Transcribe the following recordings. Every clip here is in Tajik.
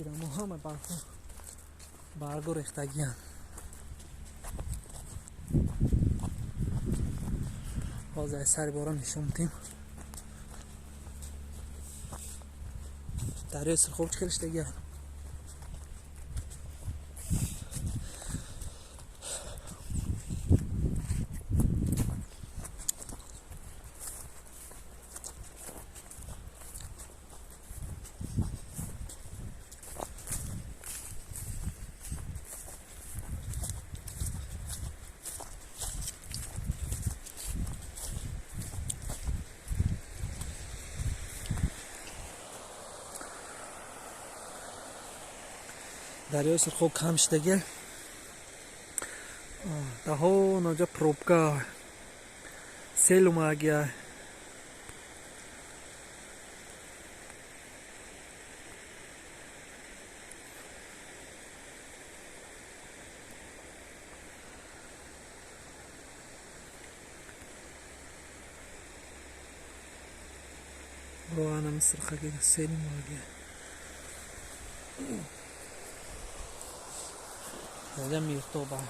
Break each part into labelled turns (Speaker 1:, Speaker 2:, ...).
Speaker 1: Тирамо ҳама барфо барго рехтагиянд. Ҳозир аз сари борон нишон медиҳем. Дарёи Сурхоб чӣ хел шудагия. Дарёи Сурхоб кам шудагия. Даҳо ноҷа пробка сел омадагия. Анами сирхагида сел омадагия. Инҷа миртоба.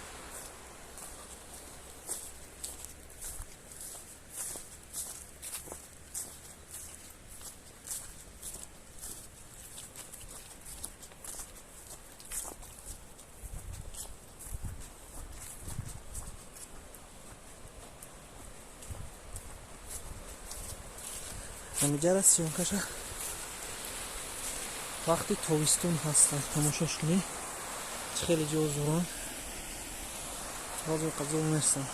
Speaker 1: Ҳамиҷара съёмкаша вақти тобистон ҳастанд, тамошош кунед. Хеле ҷо зуран, ҳозир қазо нестам.